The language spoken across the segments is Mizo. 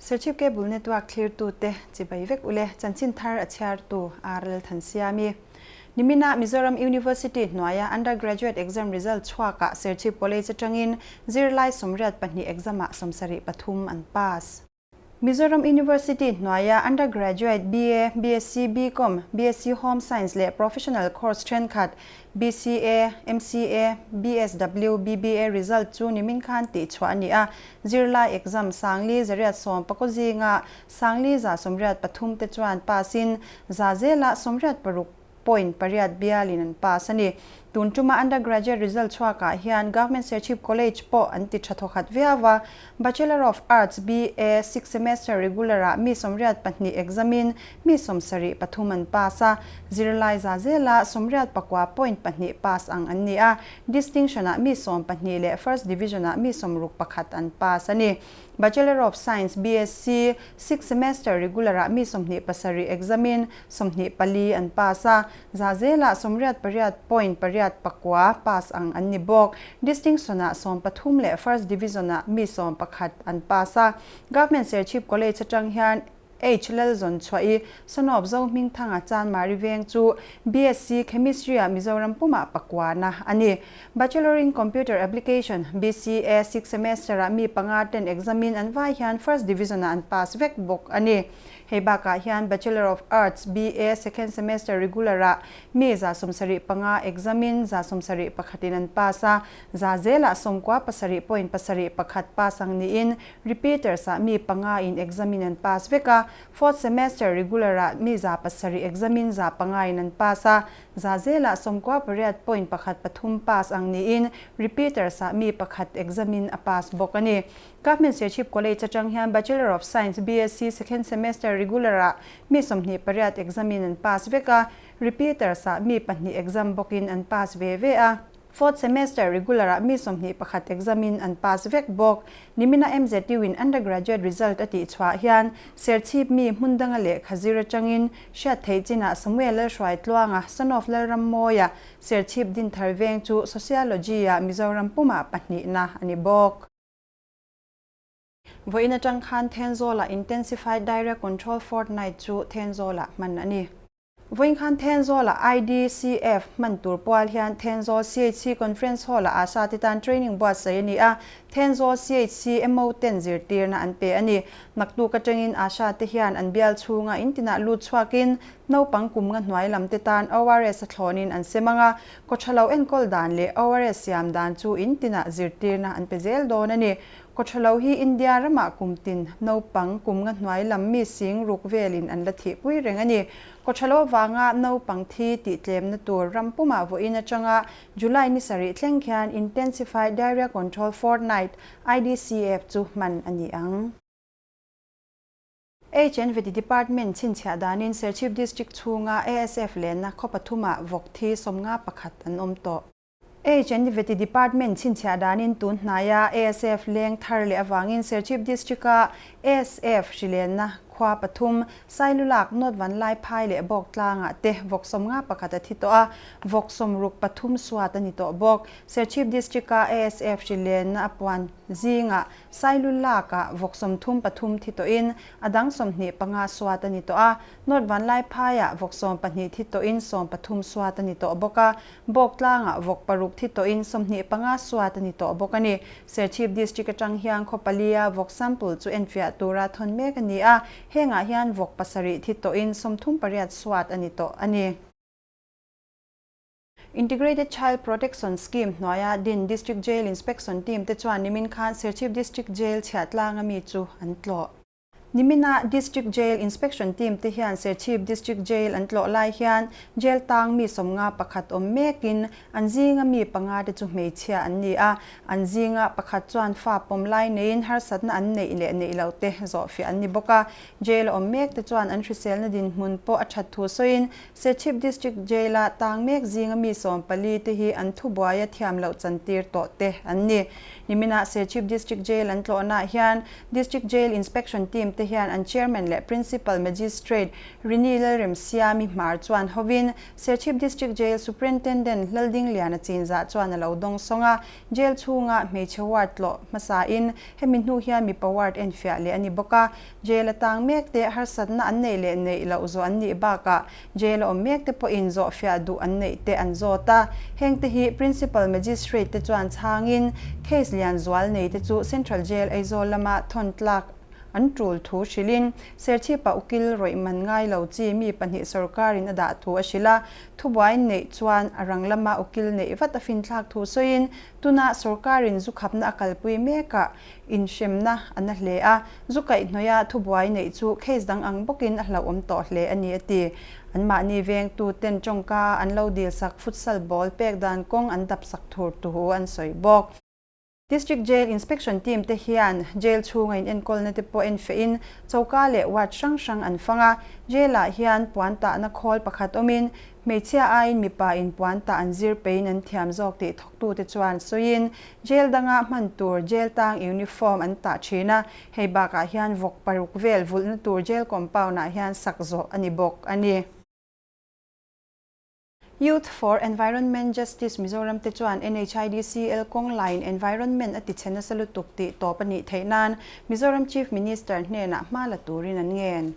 Serchhip Cable Network thlirtute chibai vek ule chanchin thar a chhiartu RL Thansiami. Nimina Mizoram University hnuaia Undergraduate exam result chhuakah Serchhip College atangin zirlai 82 exam-ah 73 an pass. Mizoram University hnuaia Undergraduate BA, BSc, BCom, BSc Home Science leh Professional Course thenkhat BCA, MCA, BSW, BBA result chu nimin khan tihchhuah a ni a. Zirlai exam 4,110 zinga 4,183 te chuan pass-in za zela 86 point pariat bialin an pass a ni. Tun tuma undergraduate result chhuakah hian Government Serchhip College pawh an ti tha thawkhat viau a. Bachelor of Arts, BA, sixth semester regular-ah mi 82 exam-in mi 73 an pass a. Zirlai za zela 89 point pahnih pass ang an ni a. Distinction-ah mi 12 leh First Division-ah mi 61 an pass a ni. Bachelor of Science, BSc, sixth semester regular-ah mi 27 exam-in 24 an pass a, za zelah 88 point pariat pakua pass ang an ni bawk. Distinction-ah 13 leh First Division-ah mi 11 an pass a. Government Serchhip College atang hian H Lalzawn chhuah i Sanawp Zohmingthanga Chanmari veng chu BSc Chemistry-ah Mizoram pumah pakuana a ni. Bachelor in Computer Application, BCA, sixth semester-ah mi panga ten exam-in an vai hian First Division-ah an pass vek bawk a ni. Hei bakah hian Bachelor of Arts, BA, second semester regular-ah mi 75 exam-in 71in an pass a, za zelah 97.71 pass ang niin repeaters-ah mi panga in exam-in an pass vek a, fourth semester regular-ah mi 700 exam-in 500 in an pass a, za zelah 98.13 pass ang niin repeaters-ah mi pakhat exam-in a pass bawk a ni. Government Serchhip College atang hian Bachelor of Science, BSc, second semester regular-ah mi 28 exam-in an pass vek a, repeaters-ah mi pahnih exam bawkin an pass ve ve a. Fourth semester regular-ah mi 21 exam-in an pass vek bawk. Nimina MZU-in undergraduate result a tihchhuah hian Serchhip mi hmun danga lehkha zir atangin hriat theih chinah Samuel Lalhruai Tluanga, son of Lalrammawia, Serchhip Dinthar Veng chu Sociology-ah Mizoram pumah pahnihna a ni bawk. Vawiin atang khan Thenzawlah Intensified Diarrhea Control Fortnight chu Thenzawlah hman a ni. Vawiin khan Thenzawlah IDCF hman tur pual hian Thenzawl CHC Conference Hall-ah ASHA te tan training buatsaih a ni a, Thenzawl CHC MO ten zirtirna an pe a ni. Naktuk atangin ASHA te hian an bial chhunga in tinah lut chhuakin naupang kum nga hnuai lam te tan ORS a thlawnin an sem ang a, kawthalo enkawl dan leh ORS siam dan chu in tinah zirtirna an pe zel dawn a ni. Kawthalo hi India ramah kum tin naupang kum nga hnuai lam mi sing ruk velin an la thihpui reng a ni. Kawthalo avanga naupang thi tih tlemna tur ram pumah vawiin atanga July ni sarih thleng khian Intensified Diarrhea Control Fortnight, IDCF, chu hman a ni ang. HNVT Department chhinchhiah danin Serchhip District chhunga ASF lenna khaw pathumah vawk thi 51 an awm tawh. HNVT Department chhinchhiah danin tun hnaia ASF leng thar leh avangin Serchhip District-a ASF hri lenna khua pathum, Sailulak, North Vanlai Phai leh Bawk tlangah te vawk 51 a thi tawh a, vawk 63 suat a ni tawh bawk. Serchhip District-a ASF hri lenna a puan zingah Sailulak-ah vawk 33 thi tawhin a dang 25 suat a ni tawh a, North Vanlai Phaiah vawk 12 thi tawhin 13 suat a ni tawh bawk a, Bawk tlangah vawk paruk thi tawhin 25 suat a ni tawh bawk a ni. Serchhip District atang hian khaw palia vawk sample chu enfiah tura thawn mek a ni a, hengah hian vawk pasarih thi tawhin 38 suat a ni tawh a ni. Integrated Child Protection Scheme hnuaia din District Jail Inspection Team te chuan nimin khan Serchhip District Jail chhiah tlanga mi chu an tlawh. Nimina District Jail Inspection Team te hian Serchhip District Jail an tlawh lai hian jail tang mi 51 awm mekin an zinga mi panga te chu hmeichhia an ni a, an zinga pakhat chuan fa pawm lai neiin harsatna an neih leh neih loh te zawhfiah an ni bawk a. Jail awm mek te chuan an hriselna dinhmun pawh a that thu sawiin Serchhip District Jail-a tang mek zinga mi 14 te hi an thubuaia thiam loh chantir tawh te an ni. Nimina Serchhip District Jail an tlawhnaah hian District Jail Inspection Team te hian an Chairman leh Principal Magistrate Rini Lalremsiami Hmar chuan hovin Serchhip District Jail Superintendent Laldingliana Chinzah chuan a lo dawngsawng a, Jail chhunga hmeichhe ward tlawh hmasain hemi hnu hian mipa ward enfiah leh a ni bawk a. Jail a tang mek te harsatna an neih leh neih loh zawh an nih bakah Jail a awm mek te pawhin zawhfiah duh an neih te an zawt a. Heng te hi Principal Magistrate te chuan chhangin case lian zual nei te chu Central Jail Aizawl lama thawn tlak an tul thu hrilhin Serchhipa ukil rawih man ngai lo chi mi pahnih sorkarin a dah thu a hrilh a. Thubuai neih chuan a rang lama ukil neih vat a finthlak thu sawiin tuna sorkarin zu khapna a kalpui mekah Inhremna a na hle a, zu kaihhnawih a thubuai neih chu case dang ang bawkin a hlauhawm tawh hle a ni a ti. Anmahni vengtu ten tawngka a an lo dilsak futsal ball pek dan kawng an dapsak thur tuhu an sawi bawk. District Jail Inspection Team te hian jail chhunga in enkawlna te pawh enfehin choka leh ward hrang hrang an fang a, jail ah hian puan tahna khawl pakhat awmin hmeichhia aiin mipa in puan tah an zir peiin an thiam zawk tih thawktute chuan sawiin Jail danga hman tur jail tang uniform an tah thin a, hei bakah hian vawk paruk vel vulhna tur jail compound ah hian sak zawh a ni bawk a ni. Youth for Environment Justice Mizoram te chuan NHIDCL kawng line environment a tichhe nasa lutuk tih tawp a nih theih nan Mizoram Chief Minister hnenah hma la turin an ngen.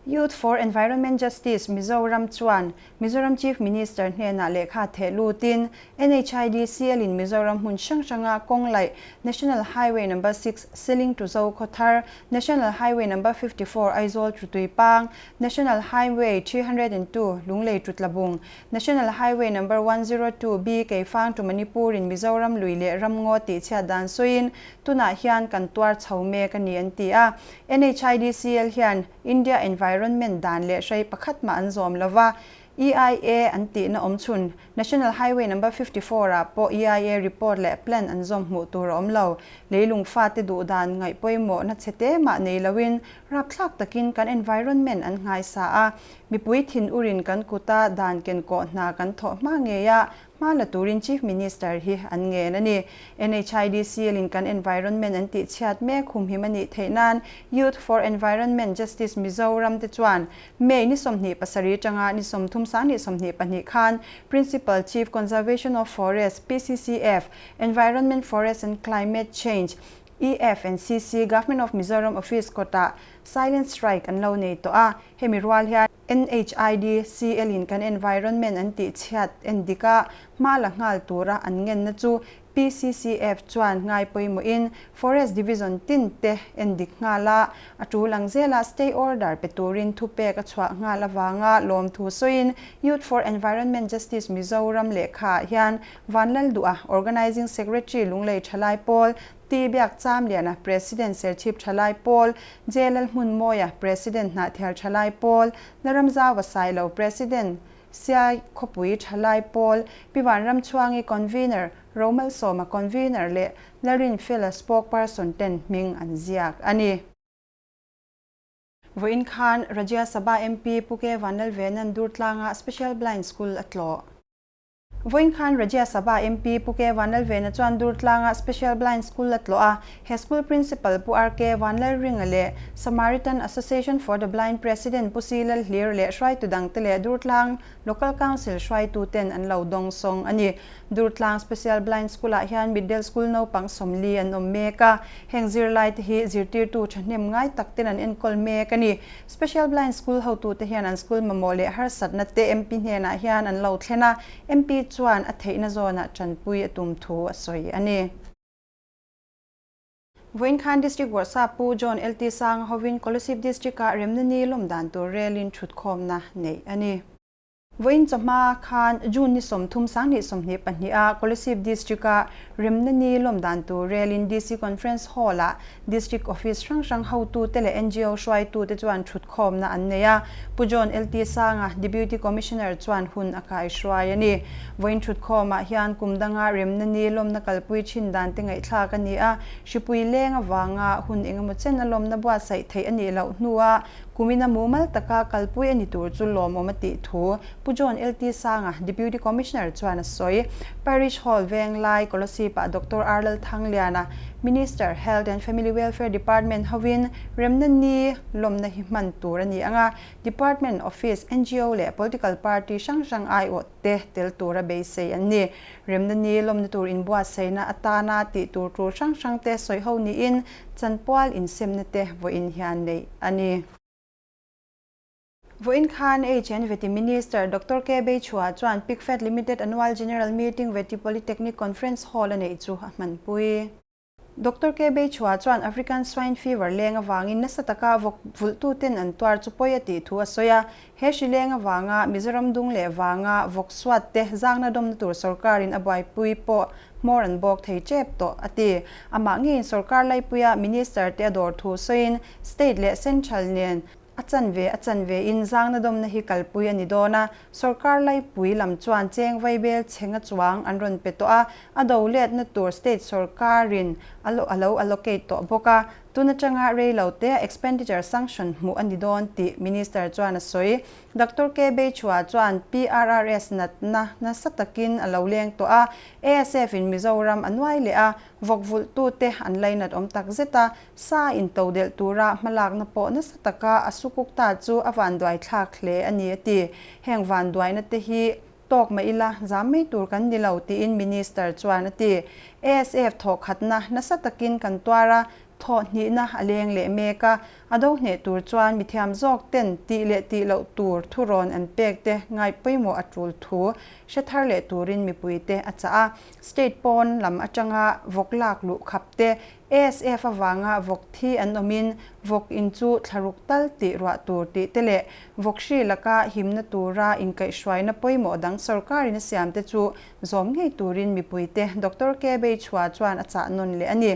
Youth for Environment Justice Mizoram chuan Mizoram Chief Minister hnenah lehkha theh lutin NHIDCL-in Mizoram hmun hrang hranga kawng laih National Highway Number 6 Seling to Zokhawthar, National Highway Number 54 Aizawl to Tuipang, National Highway 302 Lunglei to Tlabung, National Highway Number 102B Keifang to Manipur-in Mizoram lui leh ramngaw tihchhiat dan sawiin tunah hian kan tuar chho mek a ni an ti a. NHIDCL hian India Environment dan leh hrei pakhat mah an zawm lo va, EIA an tihna awm chhun National Highway Number 54 ah pawh EIA report leh plan an zawm hmuh tur a awm lo. Leilung fate duh dan ngaih pawimawhna chhe te mah nei loin rapthlak takin kan environment an nghaisa a, mipui thin urin kan kuta dan kenkawh hna kan thawh hma ngei a, Hma la turin Chief Minister hi an ngen a ni. NHIDCL in kan environment an tih chhiat mek humhim a nih theih nan Youth for Environment Justice Mizoram te chuan May ni 27 atanga ni 30 sang 22 khan Principal Chief Conservation of Forest, PCCF, Environment Forest and Climate Change, EF and CC, Government of Mizoram Office kawtah Silent Strike an lo nei tawh a, hemi rual hian NHIDCL in kan environment an tih chhiat en dik a, hma la nghal tura an ngenna chu PCCF chuan ngai pawimawhin Forest Division tin te en dik nghal a, a tul ang zela stay order pe turin thupek a chhuah nghal avanga lawmthu sawiin Youth for Environment Justice Mizoram lehkhaah hian Vanlalduha Organising Secretary Lunglei Thalai Pawl Ti Biak Chamliana, President Serchhip Thalai Pawl, J Lalhmunmawia, President Hnahthial Thalai Pawl, Laramzauva Sailo, President Siai Khawpui Thalai Pawl, Pi Vanramchhuangi, Convener, Romalsawma, Convener leh Lalrinfela, Spokesperson ten hming an ziak a ni. Vawiin khan Rajya Sabha MP Pu K Vanlalvena'n Durtlanga Special Blind School a tlawh. Vawiin khan Rajya Sabha MP Pu K Vanlalvena chuan Durtlanga Special Blind School a tlawh a, he school Principal Pu RK Vanlalringa leh Samaritan Association for the Blind President Pu Si Lalhlir leh hruaitu dangte leh Durtlang Local Council hruaituten an lo dawngsawng a ni. Durtlang Special Blind School-ah hian Middle School naupang 40 an awm mek a, heng zirlaite hi zirtirtu thahnem ngai takten an enkawl mek a ni. Special Blind School hotute hian an school mamawh leh harsatna te MP hnenah hian an lo thlen a, MP chuan a theihna zawnah tanpui a tum thu a sawi a ni. Vawiin khan District Bawrhsap Pu John LT Sanga hovin Kolasib District-ah remna ni lawm dan tur relin thutkhawmna neih a ni. Vawiin chawhma khan June ni 30 2022 a Kolasib District-a remna ni lawm dan tur relin DC Conference Hall-ah District Office hrang hrang hotute leh ngo hruaitute chuan thutkhawmna an nei a, Pu John LT Sanga, Deputy Commissioner chuan hun a kaihruai a ni. Vawiin thutkhawmah hian kum danga remna ni lawmna kalpui thin dan te ngaihthlak a ni a, hripui leng avanga hun engemaw chen a lawmna buatsaih theih a nih loh hnua. Kumina mumal taka kalpui a ni tur chu lawmawm a tih thu Pu John LT Sanga, Deputy Commissioner chuan a sawi. Parish Hall Venglai, Kolasib-ah Doctor R Lalthangliana, Minister, Health and Family Welfare Department hovin remna ni lawmna hi hman tur a ni ang a, Department, Office, ngo leh Political Party hrang hrang aiawh te tel tura beisei an ni. Remna ni lawmna tur inbuatsaihna atana tih tur tur hrang hrang te sawi ho niin chanpual insemna te vawiin hian neih a ni. Vawiin khan HN Vety Minister Doctor K Beichhua chuan Pigfed Limited Annual General Meeting Vety Polytechnic Conference Hall a neih chu a hmanpui. Doctor K Beichhua chuan African Swine Fever leng avangin nasa taka vawk vulhtuten an tuar chu pawi a tih thu a sawi a. He hri leng avanga Mizoram dung leh vanga vawk suat te zangna dawmna tur sorkarin a buaipui pawh hmawr an bawk thei tep tawh a ti. Amah ngeiin sorkar laipuia Minister te a dawr thu sawiin State leh Central nen A chanve a chanve in zangna dawmna hi kalpui a ni dawn a, sorkar laipui lam chuan cheng vaibel chhenga chuang an rawn pe tawh a, a do letna tur state sorkarin a a lo allocate tawh bawk a, tun atanga rei lo te expenditure sanction hmuh a ni dawn tih Minister chuan a sawi. Doctor K Beichhua chuan PRRS natna nasa takin a lo leng tawh a, ASF in Mizoram a nuai leh a, vawk vulhtute an lainat awm tak zet a, Sa intodelh tura hmalakna pawh nasa taka a sukuk ta chu a vanduai thlak hle a ni a ti. Heng vanduaina te hi tawk mah ila zam mai tur kan ni lo tiin Minister chuan a ti. ASF thawhkhatna nasa takin kan tuar a, thawh hnihna a leng leh mek a, a do hneh tur chuan mithiam zawk ten tih leh tih loh tur thurawn an pek te ngaih pawimawh a tul thu hre thar leh turin mipuite a chah a. State pawn lam atanga vawk lak luh khap te ASF avanga vawk thi an awmin vawk in chu thlaruk tal tih ruah tur tih te leh vawk hri laka himna tura inkaihhruaina pawimawh dang sorkarin a siam te chu zawm ngei turin mipuite Doctor K Beichhua chuan a chah nawn leh a ni.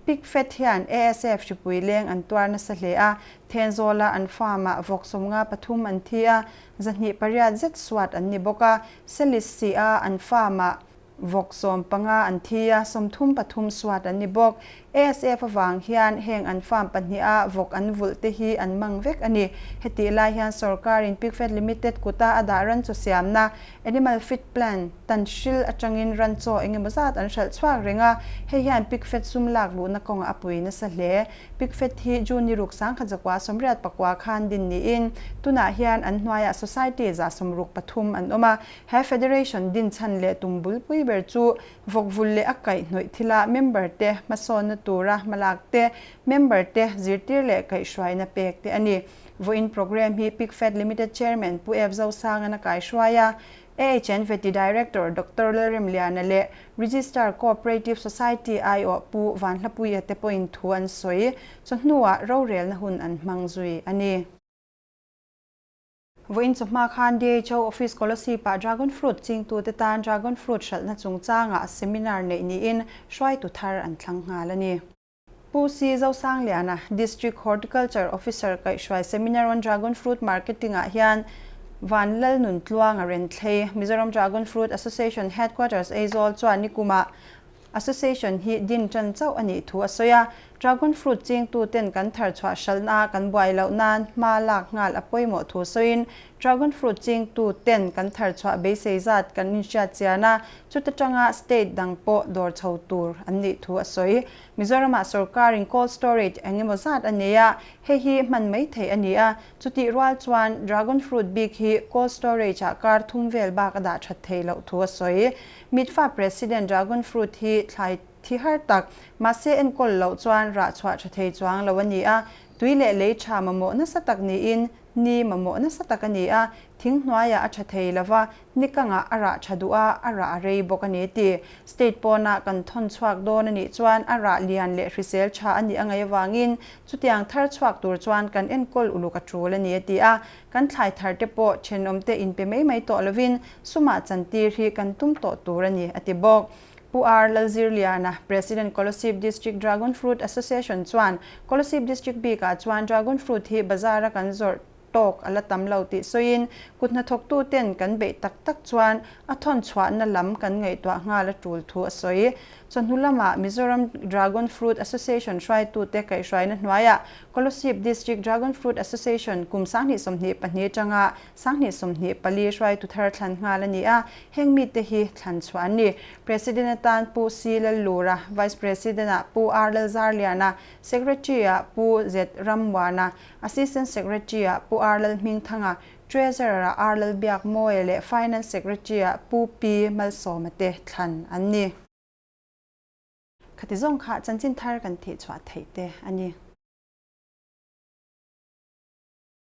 Pigfed hian ASF hripui leng an tuar nasa hle a, Thenzawla an farm-ah vawk 53 an thi a, 208 zet suat an ni bawk a, Selis si-a an farm-ah Vawk 15 an thi a, 33 suat an ni bawk. ASF avang hian heng an farm pahniha vawk an vulh te hi an mang vek a ni. Hetih lai hian sorkarin Pigfed Limited kuta a dah ran chaw siamna, Animal Feed Plan, Tanhril atangin ran chaw eng emaw zat an hralh chhuak reng a, hei hian Pigfed sum lak luhna kawngah a pui nasa hle. Pigfed hi June ni ruk 1989 khan din niin tunah hian an hnuaiah Society 63 an awm a, He Federation din chhan leh tum bulpui ber chu vawkvul leh a kaihhnawih thila member te hmasawnna tura hmalak te, member te zirtir leh kaihhruaina pek te a ni. Vawiin programme hi Pigfed Limited Chairman Pu Ep Zosangan a kaihruai a, AHN Vety Director Doctor Lalremliana leh Registrar Cooperative Society aiawh Pu Vanhlapuia te pawhin thu an sawi. Chawhnuah rorelna hun an hmang zui a ni. Vawiin chawhma khan DHO Office Kolasib-ah Dragon Fruit chingtute tan Dragon Fruit hralhna chungchangah seminar neih niin hruaitu thar an thlang nghal a ni. Pu Si Zosangliana, District Horticulture Officer kaihhruai Seminar on Dragon Fruit Marketing-ah hian Van Lalnuntluanga Renthlei, Mizoram Dragon Fruit Association Headquarters Aizawl chuan nikumah Association hi din tan chauh a nih thu a sawi a, Dragon fruit chingtuten kan thar chhuah hralhna kan buai loh nan hma lak nghal a pawimawh thu sawiin, Dragon fruit chingtuten kan thar chhuah beisei zat kan inhriat chian a, chuta tanga state dang pawh dawr chho tur an nih thu a sawi. Mizoramah sorkarin cold storage eng emaw zat a nei a, hei hi hman mai theih a ni a, chutih rual chuan dragon fruit bik hi cold storage-ah kar thum vel bak a dah that theih loh thu a sawi. Mitfa President Dragon Fruit hi thlai thi har tak, mahse enkawl loh chuan rah chhuah tha thei chuang lo a ni a, tui leh lei tha mamawh nasa tak niin ni mamawh nasa tak a ni a, thing hnuaiah a tha thei lo va, ni kangah a rah tha duh a, a rah a rei bawk a ni ti. State pawnah kan thawn chhuak dawn a nih chuan a rah lian leh hrisel tha a nih a ngaih avangin chutiang thar chhuak tur chuan kan enkawl uluk a tul a ni a ti a, Kan thlai thar te pawh thenawmte inpe mai mai tawh lovin sumah chantir hi kan tum tawh tur a ni, a ti bawk. Pu R. Lalzirliana, President Kolasib District Dragon Fruit Association chuan Kolasib District bikah chuan Dragon Fruit hi bazar-a kan zawrh. tawk a la tam lo tih sawiin, kut hnathawktuten kan beih tak tak chuan a thawn chhuahna lam kan ngaihtuah nghal a tul thu a sawi. Chawhnu lamah Mizoram Dragon Fruit Association hruaitute kaihhruaina hnuaiah Kolasib District Dragon Fruit Association kum 2024 atanga 2024 hruaitu thar thlan nghal a ni a, heng mite hi thlan chhuah an ni. President atan Pu C Lallura, Vice President-ah Pu R Lalzarliana, Secretary-ah Pu Z Rammuana, Assistant Secretary-ah Pu R Lalhmingthanga, Treasurer-ah R Lalbiakmawia leh Finance Secretary-ah Pu P Malsawma te thlan an ni. Khati zawng kha chanchin thar kan thih chhuah theih te a ni.